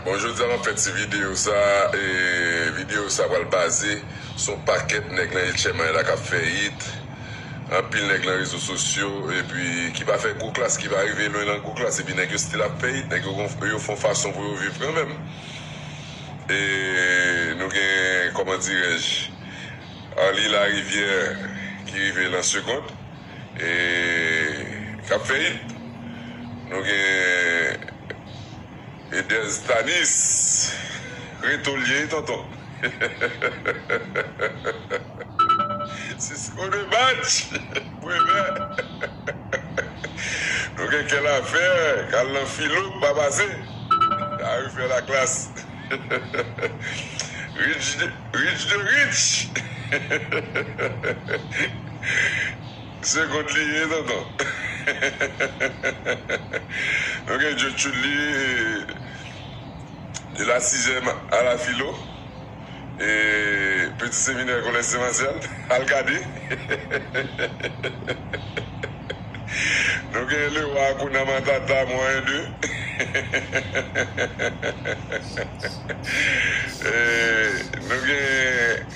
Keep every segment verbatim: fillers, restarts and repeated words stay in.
Bon, jodi a m ap fè ti videyo sa, e videyo sa pral baze sou yon pakèt nèg nan H M I la k ap fè hit. Anpil nèg nan rezo sosyo, epi ki pa fè gwo klas, ki pa rive lwen nan gwo klas, epi nèg yo still ap fè hit, nèg yo gon, yo fè yon fason pou yo viv kanmenm. E nou gen, kòman dirèj, Arly Larivière ki rive lan segond, e k ap fè hit. Nou gen Edez Tanis, Reto l ye, tonton. Cisco de Batch, Privè. Nou gen Kè Lafè, k al nan filo, k pa pase. L a refè laklas. Rich de, Rich de Rich. Segond li ye, tonton. Nou gen Joe Chudly, de la sizyèm a la filo, e Petit Séminaire Collège Saint Martial, al gade. Nou gen Lewa Hakuna Matata, mwen de. E nou gen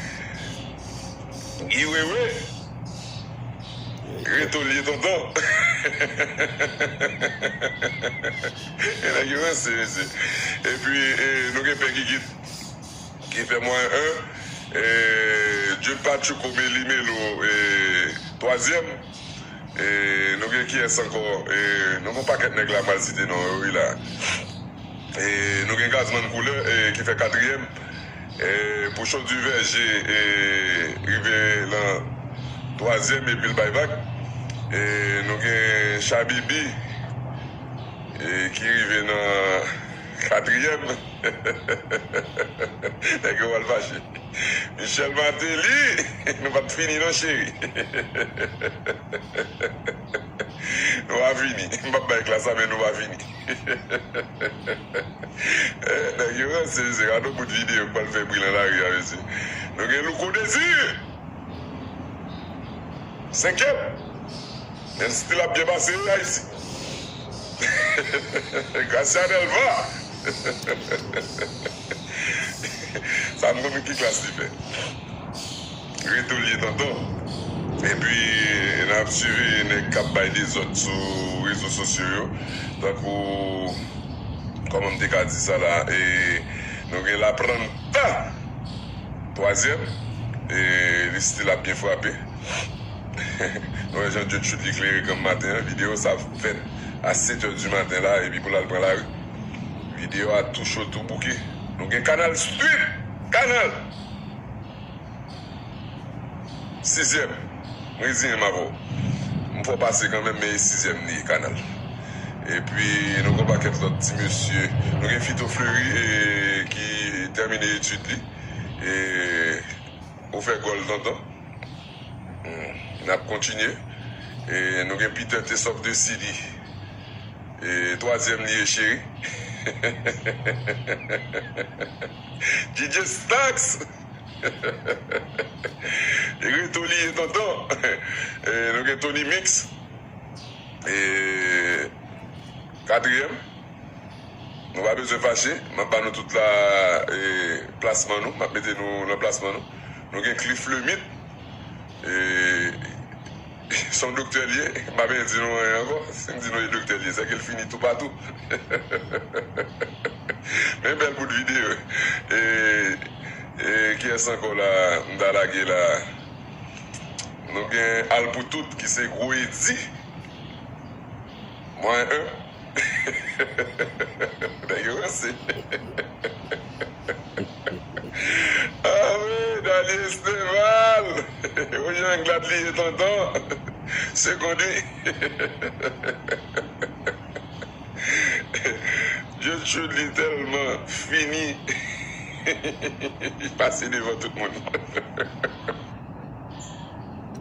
Guy Wewe. Reto l ye, tonton. E nèg yo ranse, mesye. Epi, e, nou gen Pè Gigit ki fè mwen en. E, Jude Pachuco, Meli Melo, e, twazyèm. E, nou gen kiyès ankò? E, nou gen yon pakèt nèg la, m pral site non yo, wi, la. E, nou gen Gazman Koulè, e, ki fè katriyèm. E, Pouchon Duverger, e, rive nan twazyèm epi l bay vag. E, nou gen Chabibi, e, ki rive nan katriyèm. Nèg yo pral fache. Michel Martelly, nou p ap fini non, cheri. Nou pa fini. M p ap bay klas la, men nou pa fini. Eh, nèg yo ranse, mesye. Gade yon bout videyo k pral fè bri nan lari a, mesye. Nou gen Louko Désir. Senkyèm. Men still ap byen pase, wi, Ayiti. Gracia Delva. Sa m konn ki klas li fè. Reto l ye, tonton. Epi, n ap swiv nèg k ap bay dezòd sou rezo sosyo yo. Tankou, kòman m te ka di sa la, e, nou gen Laplanta, twazyèm, e, li still ap byen frape. Nou wè jan Dieu Chute li klere granm maten an. Videyo sa fèt a sèt è di maten la, epi pou l al pran lari. Videyo a tou cho, tou bouke. Nou gen Kanal Street. Kanal! Sizyèm. M reziyen m avè w. M fè w pase kanmenm, men e sizyèm li ye, Kanal. Epi, nou gen yon pakèt lòt ti mesye. Nou gen Fito Fleury, e, ki tèmine etid li. E, ou fè gòl, tonton. Hmm. N ap kontinye. E, nou gen Peter T Soft de City. E, twazyèm li ye, cheri. D J Stax. Reto li ye, tonton. E, nou gen Tony Mix. E, katriyèm. Nou pa bezwen fache. M ap ba nou tout la, e, plasman nou. M ap mete nou nan plasman nou. Nou gen Cliff Lemit. E, se yon doktè li ye. M pa bezwen di nou anyen ankò. Si m di nou e doktè li ye, sèke l fini toupatou. Men bèl bout videyo. E, e, kiyès ankò la, m ta lage la? Nou gen Al pou tout, ki se Gwo Edi. Mwen, en. Nèg yo ranse. Ah wi, Dali Esteval. Ou jan glad li ye, tonton. Segonde. Dieu Chute li tèlman fini. Li pase devan tout moun.